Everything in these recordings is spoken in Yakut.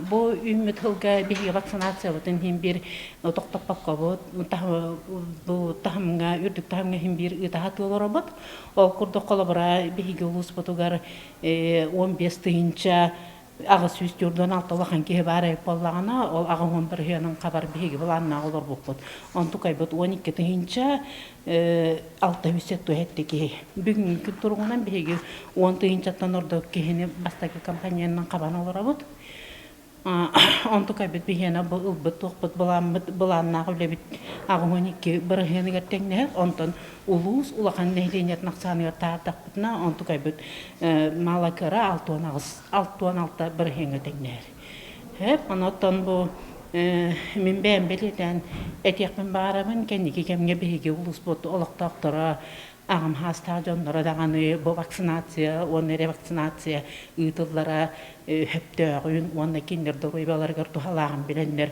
Бу үүммүт сылга биһиги вакцинациябытын иһин биир тохтоппоккобут, бу таһымҥа, үрдүк таһымҥа иһин биир ыытаһа олоробут. Ол курдук холобура биһиги улууспутугар 15 тыһыынча 846 улахан киһи баар эбит буоллаҕына, ол 80 бырыһыанын хабар биһиги былааннаах олорбуппут. Онтукайбыт 12 тыһыынча 677 киһи. Бүгүҥҥү туругунан биһиги 10 тыһыынчаттан ордук киһини бастакы компаньонунан хабан олоробут. Онтукайбыт биһиэнэ бу ылбыт туохпут былааммыт былааннаах үлэбит 82 бырыһыаныгар тэҥнэһэр. Онтон улуус улахан нэһилиэнньэтин ахсааныгар таһаардахпытына, онтукайбыт маала-кыра 68 66 бырыһыаҥҥа тэҥнэһэр. Сөп, онон бу мин бэйэм бэлиэтээн этиэхпин баҕарабын, кэнники кэмҥэ биһиги улууспут олохтоохторо аҕам саастаах дьонноро даҕаны бу вакцинация уонна ревакцинация ыытыллара сөптөөҕүн уонна кинилэр доруобуйаларыгар туһалааҕын билэннэр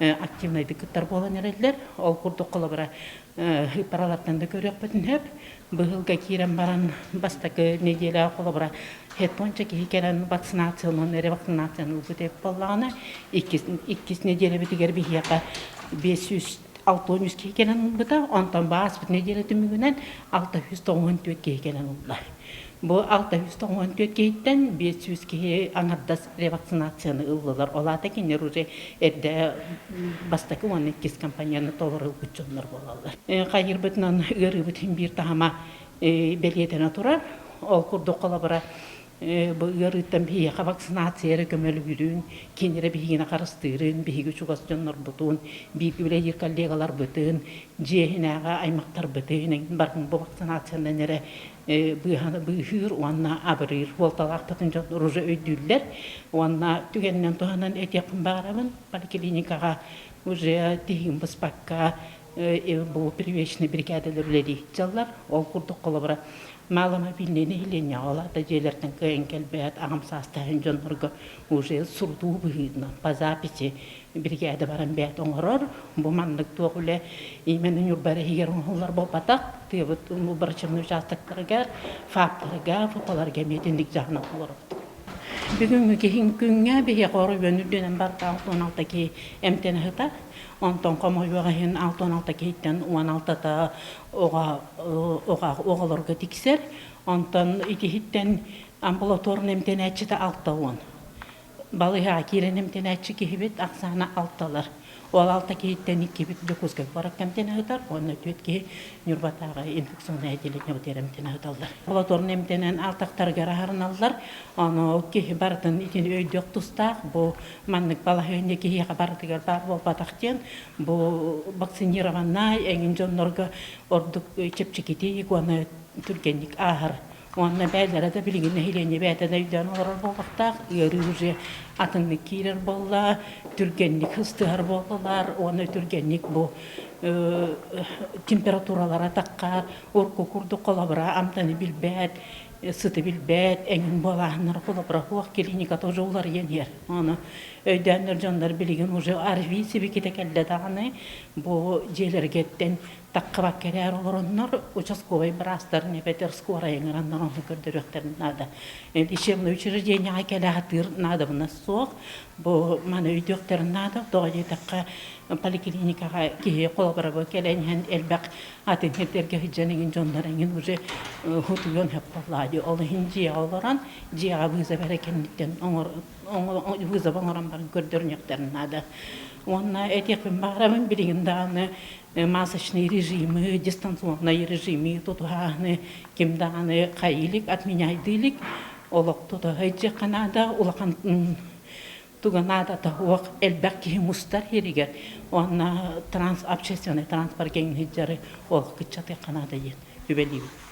активнайдык кыттар буолан эрэллэр. Ол курдук холобура ыыппаралартан да көрүөхпүтүн сөп. Быһылга киирэн баран бастакы нэдиэлэ холобура хетонча киһи кэлэн вакцинациянан ревакцинацияны ылбыт эбит буоллаҕына, иккис нэдиэлэбитигэр биһиэхэ 563 киһи кэлэн ылбыта, онтон бааспыт нэдиэлэ түмүгүнэн 694 киһи кэлэн ылла. Бу 694 киһиттэн 500 киһи аҥардас ревакцинацияны ыллылар. Ол аата кинилэр уже эрдэ бастакы уонна иккис компанияны толору ылбыт дьоннор буолаллар. Хайыырбытынан ыарыыбыт иһин биир таһыма бэлиэтэнэ турар. Ол курдук холобура бу ыарыыттан биһиэхэ вакцинация эрэ көмөлөһөрүн, кини эрэ биһигини харыстыырын, биһиги чугас дьоннорбутун, бииргэ үлэлиир коллегаларбытын, дьиэ иһинээҕи аймахтарбытын барытын бу вакцинациянан эрэ быыһыыр уонна абырыыр суолталаахпытын дьон уже өйдүүллэр. Уонна түгэнинэн туһанан этиэхпин баҕарабын, поликлиникаҕа уже тиһигин быспакка бу первичный бригадалар үлэлии сылдьаллар. Ол курдук холобура маломобильнай нэһилиэнньэҕэ ол аата дьиэлэртэн кыайан кэлбэт аҕам саастаах дьоннорго уже сурдуу быһыытынан по записи биригээдэ баран бэйэтэ оҥорор. Бу маннык туох үлэ именно Ньурба эрэ иһигэр оҥоһуллар буолбатах. Тыабыт врачебный участоктарыгар, ФАПтарга, ФОПаларга эмиэ итинник дьаһанан олоробут. Бүгүҥҥү киһин күҥҥэ биһиэхэ оройуон үрдүнэн барыта 66 киһи эмтэнэ сытар. Онтон хомойуох иһин 66 киһиттэн 16-та оҕо оҕолорго тиксэр. Онтон итиһиттэн амбулаторно эмтэнээччитэ 60. Балыыһаҕа киирэн эмтэнээччи киһибит ахсаана алталар. Ол алта киһиттэн иккибит Дьокуускай куоракка эмтэнэ сытар уонна түөрт киһи Ньурбатааҕы инфекционнай отделениебытыгар эмтэнэ сыталлар. Амбулаторно эмтэнэн алтахтарыгар аһарыналлар. Ону киһи барытын итини өйдүөх тустаах. Бу маннык балаһыанньа киһиэхэ барытыгар баар буолбатах диэн бу вакцинированнай эҥин дьоннорго ордук чэпчэкитик уонна түргэнник ааһар. Уонна бэйэлэрэ да билигин нэһилиэнньэ бэйэтэ да өйдөөн олорор буолуохтаах, ыарыы уже атыннык киирэр буолла, түргэнник ыстыһар буоллулар уонна түргэнник бу температуралара таххар, урукку курдук холобура амтаны билбэт, сыты билбэт, эҥин буолааһыннар холобура суох клиниката уже уларыйан иһэр. Ону өйдөөннөр дьоннор билигин уже ОРВИ сибикитэ кэллэ даҕаны бу дьиэлэргэттэн таххыбакка эрээр олороннор участковай быраастарын эбэтэр скорай ыҥыраннар ону көрдөрүөхтэрин наада. Лечебное учреждениеҕа кэлэ сатыыр наадабына суох. Бу маны өйдүөхтэрин наада. Тоҕо диэтэххэ поликлиникаҕа киһи холобура бу кэлэн иһэн элбэх атын сирдэргэ сылдьан эҥин дьоннор эҥин уже утуйуон сөп буоллаҕа дии. Ол иһин дьиэҕэ олорон дьиэҕэ вызов эрэ кэнниттэн вызов оҥорон баран көрдөрүнүөхтэрин наада. Уонна этиэхпин баҕарабын билигин даҕаны масочные режимы, дистанционные режимы тутуһааны ким даҕаны хайыылык отменяйдыылык олох тутуһа илдьиэххэ наада улахан туга наадата суох элбэх киһи мустар сиригэр уонна транс общественный транспорт кэҥин сылдьары олох кыччатыахха наада диэн сүбэлиибин.